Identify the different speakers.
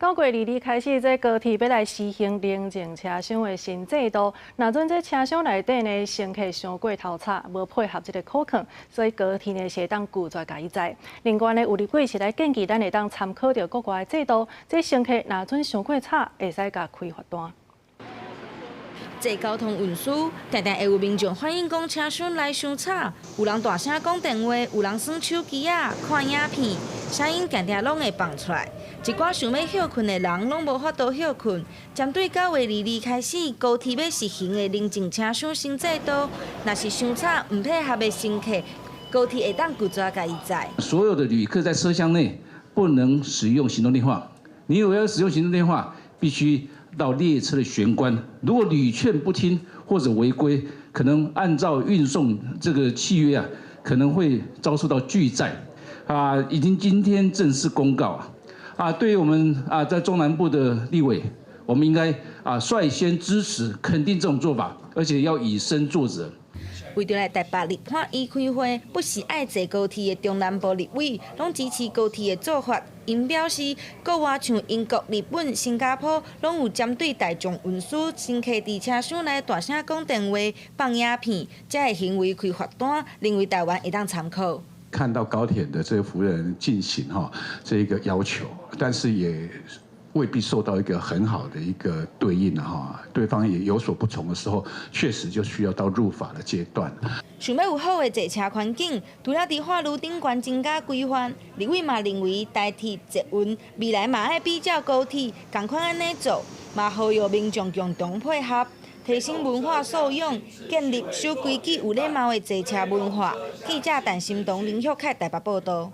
Speaker 1: 9月22開始，這高鐵欲來實行寧靜車廂的新制度。若準這車廂內底呢，乘客傷過頭吵，無配合這個口勸，所以高鐵呢是會當拒絕共伊載。另外呢，有立委是來建議咱會當參考著國外的制度，這乘客若準傷過吵，會使共開罰單。
Speaker 2: 坐交通運輸，定定會有民眾反映講車廂內傷吵，有人大聲講電話，有人耍手機仔、看影片，聲音定定攏會放出來。一寡想欲歇睏的人攏無法度歇睏。針對9月22開始高鐵欲實行的寧靜車廂新制度，若是傷吵毋配合的乘客，高鐵會當拒絕共伊載。
Speaker 3: 所有的旅客在車廂內不能使用行動電話，你如果要使用行動電話，必須到列車的玄關。如果屢勸不聽或者違規，可能按照運送這個契約啊，可能會遭受到拒載。啊，已經今天正式公告啊，啊，對於我們啊在中南部的立委，我們應該啊率先支持肯定這種做法，而且要以身作則。
Speaker 2: 為著來台北立法院開會，不時愛坐高鐵的中南部立委，攏支持高鐵的做法。𪜶表示，國外像英國、日本、新加坡，攏有針對大眾運輸乘客佇車廂內大聲講電話、放影片，這个行為開罰單，認為台灣會當參考。
Speaker 4: 看到高鐵的這個服務人進行哈這個要求，但是也未必受到一個很好的一個對應哈，對方也有所不從的時候，確實就需要到入法的階段。
Speaker 2: 想欲有好的坐車環境，除了佇法律頂懸增加規範，立委嘛認為台鐵捷運未來嘛愛比照高鐵仝款按呢做，嘛呼籲民眾共同配合，提升文化素養，建立守規矩、有禮貌的坐車文化。記者陳心彤、林旭凱台北報道。